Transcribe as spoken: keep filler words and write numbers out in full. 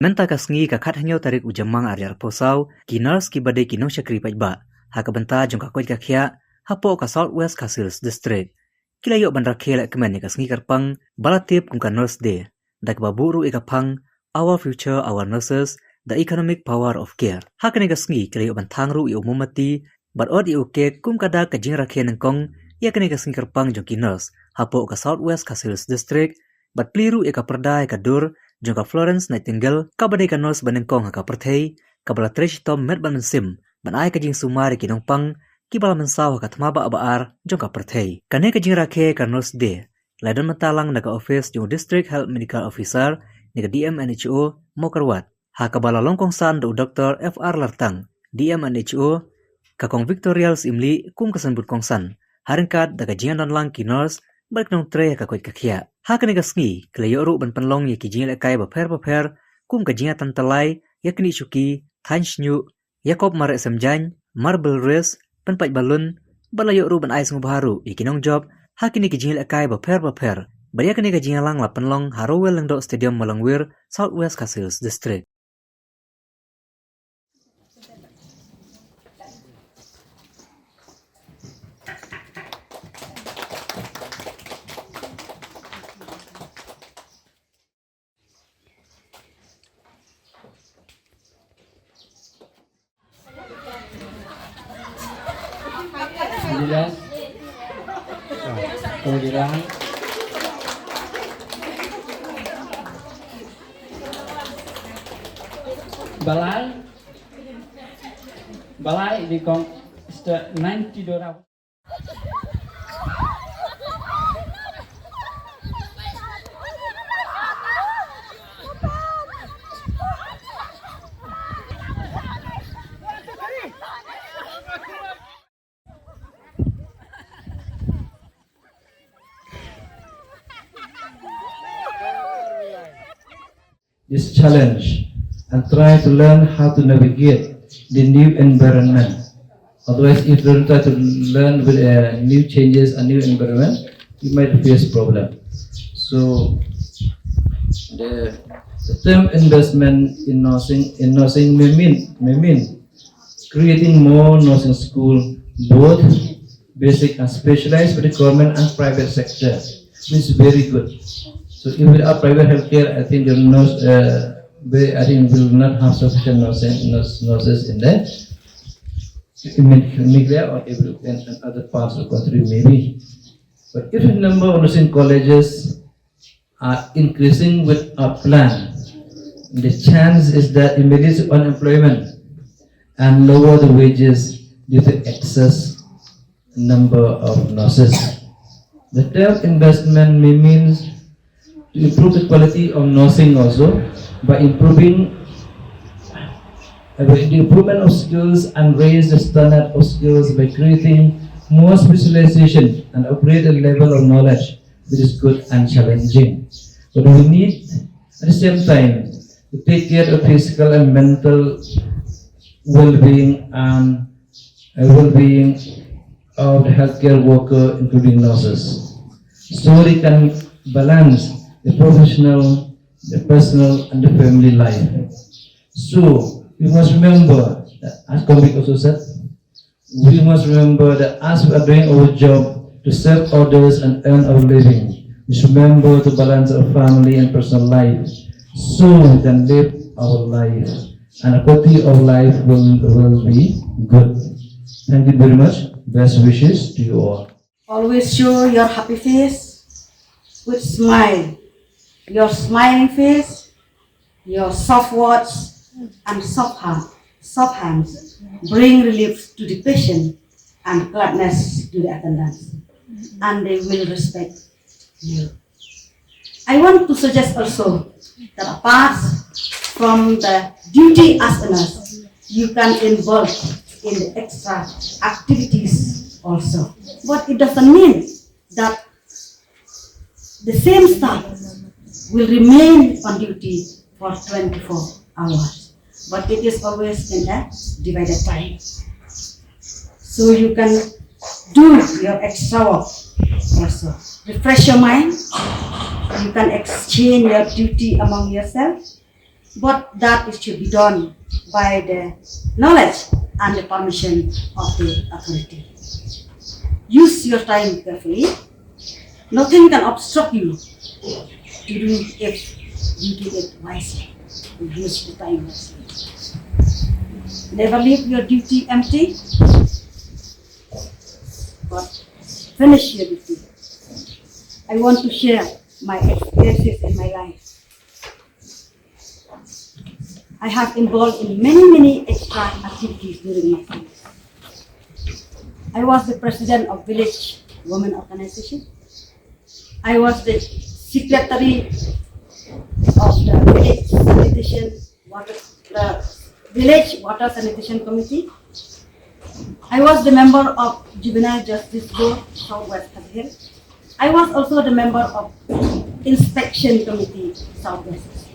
Mynta ka sngi ka khathynñiew tarik u Jymmang arhajar arphew saw, ki nurse kiba dei ki nongshakri paidbah ha ka bynta jong ka koit ka khiah hapoh ka South West Khasi Hills District ki la ïoh ban rakhe lehkmen ïa ka sngi kyrpang ba la tip kum ka Nurse Day, da kaba buh ruh ïa ka phang Our Future, Our Nurses, The Economic Power of Care. Ha kane ka sngi ki la ïoh ban thang ruh ïa u mombati bad ot ïa u kek kum ka dak ka jingrakhe nyngkong ïa kane ka sngi kyrpang jong ki nurse hapoh ka South West Khasi Hills District, bad plie ruh ïa ka pyrda ïa ka dur jong ka Florence Nightingale, kaba dei ka nurse ba nyngkong ha ka pyrthei kaba la trei shitom met bad mynsiem ban ai ka jingsumar ïa ki nongpang kiba la mynsaw ha ka thma ba ar jong ka pyrthei. Kane ka jingrakhe ka Nurse Day la don mynta lang na ka office jong u District Health Medical Officer ne ka D M N H O Mawkyrwat, ha kaba la long kongsan da u Doctor F R Lartang, D M N H O, ka Kong Victoria L. Syiemlieh kum ka saiñbud kongsan, ha ryngkat da ka jingdon lang ki nurse bad ki nongtrei ha ka koit ka khiah. Ha kane ka sngi ki la ïoh ruh ban pynlong ïa ki jingïalehkai bapher bapher kum ka jingïatan tyllai, ïa kine shuki, thaiñ shñiuh, ïa kop mareh sem jaiñ, marble race, pynpait balloon, bad la ïoh ruh ban ai sngewbha ruh ïa ki nongjop ha kine ki jingïalehkai bapher bapher. Bad ïa kane ka jingïalang la pynlong ha Rowell Lyngdoh Stadium, Mablangwir, South West Khasi Hills District. Alhamdulillah. Alhamdulillah. Balai. Balai di kong sta ninety dollar. This challenge and try to learn how to navigate the new environment. Otherwise, if you don't try to learn with, uh, new changes and new environment, you might face problem. So, the, the term investment in nursing, in nursing may mean, may mean creating more nursing school, both basic and specialized, for the government and private sector. It's very good. So if without private healthcare, I think the nurse, uh, they, I think we will not have sufficient nurses, nurse, nurses in the in Meghalaya or every, in, in other parts of the country maybe. But if the number of nursing colleges are increasing with our plan, the chance is that it may lead to unemployment and lower the wages due to excess number of nurses. The term investment may means to improve the quality of nursing also by improving, uh, the improvement of skills and raise the standard of skills by creating more specialization and upgrade the level of knowledge, which is good and challenging. But we need, at the same time, to take care of physical and mental well-being and, uh, well-being of the healthcare worker, including nurses, so they can balance the professional, the personal, and the family life. So we must remember, uh, as Kong Vic also said, we must remember that as we are doing our job to serve others and earn our living, we should remember to balance our family and personal life so we can live our life and the quality of life will, will be good. Thank you very much. Best wishes to you all. Always show your happy face with smile. Your smiling face, your soft words and soft hand, soft hands bring relief to the patient and gladness to the attendants, and they will respect you. I want to suggest also that apart from the duty as a nurse, you can involve in the extra activities also. But it doesn't mean that the same staff will remain on duty for twenty-four hours, but it is always in a divided time. So you can do your extra work also. Refresh your mind. You can exchange your duty among yourself. But that it should be done by the knowledge and the permission of the authority. Use your time carefully. Nothing can obstruct you to do if you do it wisely. Use the time wisely. Never leave your duty empty, but finish your duty. I want to share my experiences in my life. I have involved in many, many extra activities during my service. I was the president of Village Women Organization. I was the secretary of the Village Sanitation Water, the Village Water Sanitation Committee. I was the member of Juvenile Justice Board, Southwest Khasi Hills. I was also the member of Inspection Committee, Southwest.